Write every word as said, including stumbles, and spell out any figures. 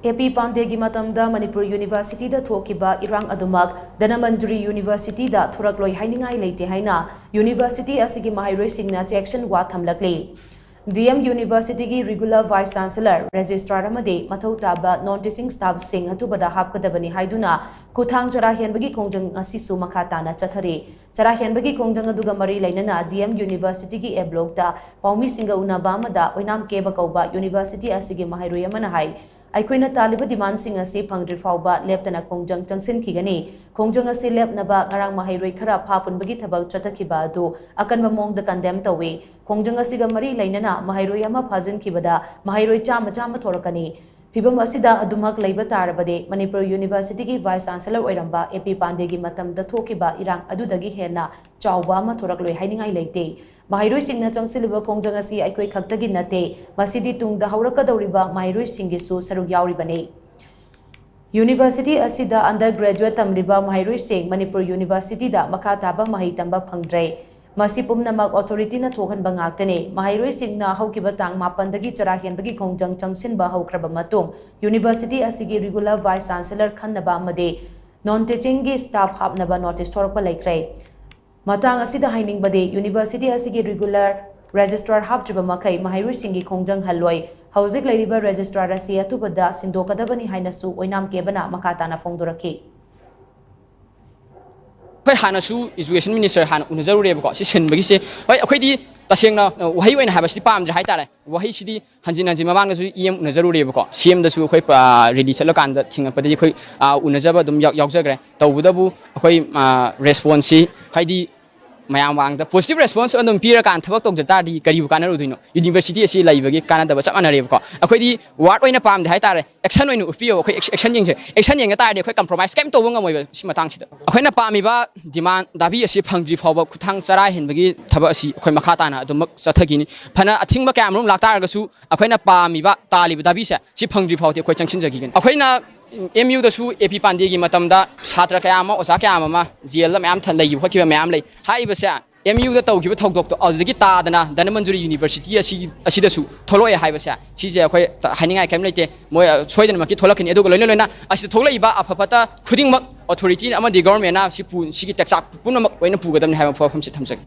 ꯑꯦ ꯄꯤ ꯄꯥꯟꯗꯦꯒꯤ ꯃꯇꯝꯗ ꯃꯅꯤꯄꯨꯔ ꯌꯨꯅꯤꯚꯔꯁꯤꯇꯤꯗ ꯊꯣꯛꯈꯤꯕ ꯏꯔꯥꯡ ꯑꯗꯨꯃꯛ ꯙꯅꯃꯟꯖꯨꯔꯤ ꯌꯨꯅꯤꯚꯔꯁꯤꯇꯤꯗ ꯊꯣꯔꯛꯂꯣꯏ ꯍꯥꯏꯅꯤꯡꯉꯥꯏ ꯂꯩꯇꯦ ꯍꯥꯏꯅ ꯌꯨꯅꯤꯚꯔꯁꯤꯇꯤ ꯑꯁꯤꯒꯤ ꯃꯍꯩꯔꯣꯏꯁꯤꯡꯅ ꯆꯦꯛꯁꯤꯟ ꯋꯥ ꯊꯝꯂꯛꯂꯤ꯫ ꯗꯤ ꯑꯦꯝ ꯌꯨꯅꯤꯚꯔꯁꯤꯇꯤꯒꯤ ꯔꯤꯒꯨꯂꯔ ꯚꯥꯏꯁ ꯆꯥꯟꯁꯦꯂꯔ, ꯔꯦꯖꯤꯁꯇ꯭ꯔꯥꯔ ꯑꯃꯗꯤ ꯃꯊꯧ ꯇꯥꯕ ꯅꯣꯟ ꯇꯤꯆꯤꯡ ꯁ꯭ꯇꯥꯐꯁꯤꯡ ꯑꯊꯨꯕꯗ ꯍꯥꯞꯀꯗꯕꯅꯤ ꯍꯥꯏꯗꯨꯅ ꯈꯨꯠꯊꯥꯡ ꯆꯔꯥ ꯍꯦꯟꯕꯒꯤ ꯈꯣꯡꯖꯪ ꯑꯁꯤꯁꯨ ꯃꯈꯥ ꯇꯥꯅ ꯆꯠꯊꯔꯤ꯫ ꯆꯔꯥ ꯍꯦꯟꯕꯒꯤ ꯈꯣꯡꯖꯪ ꯑꯗꯨꯒ ꯃꯔꯤ ꯂꯩꯅꯅ ꯗꯤ ꯑꯦꯝ ꯌꯨꯅꯤꯚꯔꯁꯤꯇꯤꯒꯤ ꯑꯦ ꯕ꯭ꯂꯣꯛꯇ ꯄꯥꯎꯃꯤꯁꯤꯡꯒ ꯎꯅꯕ ꯑꯃꯗ ꯑꯣꯏꯅꯥꯝ ꯀꯦꯕ ꯀꯧꯕ ꯌꯨꯅꯤꯚꯔꯁꯤꯇꯤ ꯑꯁꯤꯒꯤ ꯃꯍꯩꯔꯣꯏ ꯑꯃꯅ ꯍꯥꯏ, ꯑꯩꯈꯣꯏꯅ ꯇꯥꯜꯂꯤꯕ ꯗꯤꯃꯥꯟꯁꯤꯡ ꯑꯁꯤ ꯐꯪꯗ꯭ꯔꯤ ꯐꯥꯎꯕ ꯂꯦꯞꯇꯅ ꯈꯣꯡꯖꯪ ꯆꯪꯁꯤꯟꯈꯤꯒꯅꯤ꯫ ꯈꯣꯡꯖꯪ ꯑꯁꯤ ꯂꯦꯞꯅꯕ ꯉꯔꯥꯡ ꯃꯍꯩꯔꯣꯏ ꯈꯔ ꯐꯥ ꯄꯨꯟꯕꯒꯤ ꯊꯕꯛ ꯆꯠꯊꯈꯤꯕ ꯑꯗꯨ ꯑꯀꯟꯕ ꯃꯑꯣꯡꯗ ꯀꯟꯗꯦꯝ ꯇꯧꯏ꯫ ꯈꯣꯡꯖꯪ ꯑꯁꯤꯒ ꯃꯔꯤ ꯂꯩꯅꯅ ꯃꯍꯩꯔꯣꯏ ꯑꯃ ꯐꯥꯖꯤꯟꯈꯤꯕꯗ ꯃꯍꯩꯔꯣꯏ ꯆꯥꯝꯃ ꯆꯥꯝꯃ ꯊꯣꯔꯛꯀꯅꯤ꯫ ꯐꯤꯚꯝ ꯑꯁꯤꯗ ꯑꯗꯨꯃꯛ ꯂꯩꯕ ꯇꯥꯔꯕꯗꯤ ꯃꯅꯤꯄꯨꯔ ꯌꯨꯅꯤꯚꯔꯁꯤꯇꯤꯒꯤ ꯚꯥꯏꯁ ꯆꯥꯟꯁꯦꯂꯔ ꯑꯣꯏꯔꯝꯕ ꯑꯦ ꯄꯤ ꯄꯥꯟꯗꯦꯒꯤ ꯃꯇꯝꯗ ꯊꯣꯛꯈꯤꯕ ꯏꯔꯥꯡ ꯑꯗꯨꯗꯒꯤ ꯍꯦꯟꯅ ꯆꯥꯎꯕ ꯑꯃ ꯊꯣꯔꯛꯂꯣꯏ ꯍꯥꯏꯅꯤꯡꯉꯥꯏ ꯂꯩꯇꯦ꯫ ꯃꯍꯩꯔꯣꯏꯁꯤꯡꯅ ꯆꯪꯁꯤꯜꯂꯤꯕ ꯈꯣꯡꯖꯪ ꯑꯁꯤ ꯑꯩꯈꯣꯏ ꯈꯛꯇꯒꯤ ꯅꯠꯇꯦ, ꯃꯁꯤꯗꯤ ꯇꯨꯡꯗ ꯍꯧꯔꯛꯀꯗꯧꯔꯤꯕ ꯃꯍꯩꯔꯣꯏꯁꯤꯡꯒꯤꯁꯨ ꯁꯔꯨꯛ ꯌꯥꯎꯔꯤꯕꯅꯤ꯫ ꯌꯨꯅꯤꯚꯔꯁꯤꯇꯤ ꯑꯁꯤꯗ ꯑꯟꯗꯔ ꯒ꯭ꯔꯦꯖꯨꯑꯦꯠ ꯇꯝꯂꯤꯕ ꯃꯍꯩꯔꯣꯏꯁꯤꯡ ꯃꯅꯤꯄꯨꯔ ꯌꯨꯅꯤꯚꯔꯁꯤꯇꯤꯗ ꯃꯈꯥ ꯇꯥꯕ ꯃꯍꯩ ꯇꯝꯕ ꯐꯪꯗ꯭ꯔꯦ꯫ ꯃꯁꯤ ꯄꯨꯝꯅꯃꯛ ꯑꯣꯊꯣꯔꯤꯇꯤꯅ ꯊꯣꯛꯍꯟꯕ ꯉꯥꯛꯇꯅꯤ꯫ ꯃꯍꯩꯔꯣꯏꯁꯤꯡꯅ ꯍꯧꯈꯤꯕ ꯇꯥꯡ ꯃꯥꯄꯟꯗꯒꯤ ꯆꯔꯥ ꯍꯦꯟꯕꯒꯤ ꯈꯣꯡꯖꯪ ꯆꯪꯁꯤꯟꯕ ꯍꯧꯈ꯭ꯔꯕ ꯃꯇꯨꯡ ꯌꯨꯅꯤꯚꯔꯁꯤꯇꯤ ꯑꯁꯤꯒꯤ ꯔꯤꯒꯨꯂꯔ ꯚꯥꯏꯁ ꯆꯥꯟꯁꯦꯂꯔ ꯈꯟꯅꯕ ꯑꯃꯗꯤ ꯅꯣꯟ ꯇꯤꯆꯤꯡꯒꯤ ꯁ꯭ꯇꯥꯐ ꯍꯥꯞꯅꯕ ꯅꯣꯇꯤꯁ ꯊꯣꯔꯛꯄ ꯂꯩꯈ꯭ꯔꯦ꯫ ꯃꯇꯥꯡ ꯑꯁꯤꯗ ꯍꯥꯏꯅꯤꯡꯕꯗꯤ, ꯌꯨꯅꯤꯚꯔꯁꯤꯇꯤ ꯑꯁꯤꯒꯤ ꯔꯤꯒꯨꯂꯔ ꯔꯦꯖꯤꯁꯇ꯭ꯔꯥꯔ ꯍꯥꯞꯇ꯭ꯔꯤꯕ ꯃꯈꯩ ꯃꯍꯩꯔꯣꯏꯁꯤꯡꯒꯤ ꯈꯣꯡꯖꯪ ꯍꯜꯂꯣꯏ꯫ ꯍꯧꯖꯤꯛ ꯂꯩꯔꯤꯕ ꯔꯦꯖꯤꯁꯇ꯭ꯔꯥꯔ ꯑꯁꯤ ꯑꯊꯨꯕꯗ ꯁꯤꯟꯗꯣꯛꯀꯗꯕꯅꯤ ꯍꯥꯏꯅꯁꯨ ꯑꯣꯏꯅꯥꯝ ꯀꯦꯕꯅ ꯃꯈꯥ ꯇꯥꯅ ꯐꯣꯡꯗꯣꯔꯛꯈꯤ꯫ ꯑꯩꯈꯣꯏ ꯍꯥꯟꯅꯁꯨ ꯏꯖꯨꯀꯦꯁꯟ ꯃꯤꯅꯤꯁꯇꯔ ꯍꯥꯟꯅ ꯎꯅꯖꯔꯨꯔꯦꯕꯀꯣ꯫ ꯁꯤ ꯁꯤꯟꯕꯒꯤꯁꯦ, ꯍꯣꯏ, ꯑꯩꯈꯣꯏꯗꯤ ꯇꯁꯦꯡꯅ, ꯑ, ꯋꯥꯍꯩ ꯑꯣꯏꯅ ꯍꯥꯏꯕꯁꯤꯗꯤ ꯄꯥꯝꯗ꯭ꯔꯦ ꯍꯥꯏꯇꯥꯔꯦ꯫ ꯋꯥꯍꯩꯁꯤꯗꯤ ꯍꯟꯖꯤꯟ ꯍꯟꯖꯤꯟ ꯃꯃꯥꯡꯗꯁꯨ ꯏ ꯑꯦꯝ ꯎꯅꯖꯔꯨꯔꯦꯕꯀꯣ꯫ ꯁꯤ ꯑꯦꯝꯗꯁꯨ ꯑꯩꯈꯣꯏ, ꯑ, ꯔꯦꯂꯤ ꯆꯠꯂꯀꯥꯟꯗ ꯊꯦꯡꯉꯛꯄꯗꯒꯤ ꯑꯩꯈꯣꯏ, ꯑ, ꯎꯅꯖꯕ ꯑꯗꯨꯝ ꯌꯥꯎ-, ꯌꯥꯎꯖꯈ꯭ꯔꯦ꯫ ꯇꯧꯕꯇꯕꯨ ꯑꯩꯈꯣꯏ, ꯑ, ꯔꯦꯁꯄꯣꯟꯁꯁꯤ, ꯍꯥꯏꯗꯤ, ꯃꯌꯥꯝ ꯃꯥꯡꯗ ꯄꯣꯖꯤꯇꯤꯚ ꯔꯦꯁꯄꯣꯟꯁ ꯑꯗꯨꯝ ꯄꯤꯔꯀꯥꯟꯗ ꯊꯕꯛ ꯇꯧꯗ ꯇꯥꯔꯗꯤ ꯀꯔꯤꯕꯨ ꯀꯥꯟꯅꯔꯨꯗꯣꯏꯅꯣ? ꯌꯨꯅꯤꯚꯔꯁꯤꯇꯤ ꯑꯁꯤ ꯂꯩꯕꯒꯤ ꯀꯥꯟꯅꯗꯕ ꯆꯞ ꯃꯥꯟꯅꯔꯦꯕꯀꯣ꯫ ꯑꯩꯈꯣꯏꯗꯤ ꯋꯥꯔꯗ ꯑꯣꯏꯅ ꯄꯥꯝꯗꯦ ꯍꯥꯏꯇꯥꯔꯦ, ꯑꯦꯛꯁꯟ ꯑꯣꯏꯅ ꯎꯠꯄꯤꯌꯣ꯫ ꯑꯩꯈꯣꯏ ꯑꯦꯛꯁ-, ꯑꯦꯛꯁꯟ ꯌꯦꯡꯁꯦ꯫ ꯑꯦꯛꯁꯟ ꯌꯦꯡꯉ ꯇꯥꯔꯗꯤ ꯑꯩꯈꯣꯏ ꯀꯝꯄ꯭ꯔꯣꯃꯥꯏꯁ ꯀꯩꯝ ꯇꯧꯕ ꯉꯝꯃꯣꯏꯕ ꯁꯤ ꯃꯇꯥꯡꯁꯤꯗ꯫ ꯑꯩꯈꯣꯏꯅ ꯄꯥꯝꯃꯤꯕ ꯗꯤꯃꯥꯟ ꯗꯥꯕꯤ ꯑꯁꯤ ꯐꯪꯗ꯭ꯔꯤ ꯐꯥꯎꯕ ꯈꯨꯠꯊꯥꯡ ꯆꯔꯥ ꯍꯦꯟꯕꯒꯤ ꯊꯕꯛ ꯑꯁꯤ ꯑꯩꯈꯣꯏ ꯃꯈꯥ ꯇꯥꯅ ꯑꯗꯨꯃꯛ ꯆꯠꯊꯈꯤꯅꯤ꯫ ꯐꯅ ꯑꯊꯤꯡꯕ ꯀꯌꯥ ꯃꯔꯨꯝ ꯂꯥꯛꯇꯥꯔꯒꯁꯨ ꯑꯩꯈꯣꯏꯅ ꯄꯥꯝꯃꯤꯕ, ꯇꯥꯜꯂꯤꯕ ꯗꯥꯕꯤꯁꯦ ꯁꯤ ꯐꯪꯗ꯭ꯔꯤ ꯐꯥꯎꯗꯤ ꯑꯩꯈꯣꯏ ꯆꯪꯁꯤꯟꯖꯈꯤꯒꯅꯤ꯫ ꯑꯩꯈꯣꯏꯅ ꯑꯦꯝ ꯌꯨꯗꯁꯨ ꯑꯦ ꯄꯤ ꯄꯥꯟꯗꯦꯒꯤ ꯃꯇꯝꯗ ꯁꯥꯇ꯭ꯔ ꯀꯌꯥ ꯑꯃ, ꯑꯣꯖꯥ ꯀꯌꯥ ꯑꯃ ꯖꯦꯜꯗ ꯃꯌꯥꯝ ꯊ-, ꯂꯩꯈꯤꯕ ꯈꯣꯠꯈꯤꯕ ꯃꯌꯥꯝ ꯂꯩ꯫ ꯍꯥꯏꯔꯤꯕꯁꯦ ꯑꯦꯝ ꯌꯨꯗ ꯇꯧꯈꯤꯕ ꯊꯧꯗꯣꯛꯇꯣ ꯑꯗꯨꯗꯒꯤ ꯇꯥꯗꯅ ꯙꯅꯃꯟꯖꯨꯔꯤ ꯌꯨꯅꯤꯚꯔꯁꯤꯇꯤ ꯑꯁꯤ ꯑꯁꯤꯗꯁꯨ ꯊꯣꯛꯂꯛꯑꯦ ꯍꯥꯏꯕꯁꯦ, ꯁꯤꯁꯦ ꯑꯩꯈꯣꯏ ꯍꯥꯏꯅꯤꯡꯉꯥꯏ ꯀꯔꯤꯝ ꯂꯩꯇꯦ꯫ ꯃꯣꯏ ꯁꯣꯏꯗꯅꯃꯛꯀꯤ ꯊꯣꯛꯂꯛꯀꯅꯤ꯫ ꯑꯗꯨꯒ ꯂꯣꯏꯅ ꯂꯣꯏꯅ ꯑꯁꯤꯗ ꯊꯣꯛꯂꯛꯏꯕ ꯑꯐ ꯐꯠꯇ ꯈꯨꯗꯤꯡꯃꯛ ꯑꯣꯊꯣꯔꯤꯇꯤ ꯑꯃꯗꯤ ꯒꯣꯔꯃꯦꯟꯅ ꯁꯤ ꯄꯨ ꯁꯤꯒꯤ ꯇꯛꯆꯥꯛ ꯄꯨꯝꯅꯃꯛ ꯂꯣꯏꯅ ꯄꯨꯒꯗꯕꯅꯤ ꯍꯥꯏꯕ ꯋꯥꯐꯝꯁꯤ ꯊꯝꯖꯒꯦ꯫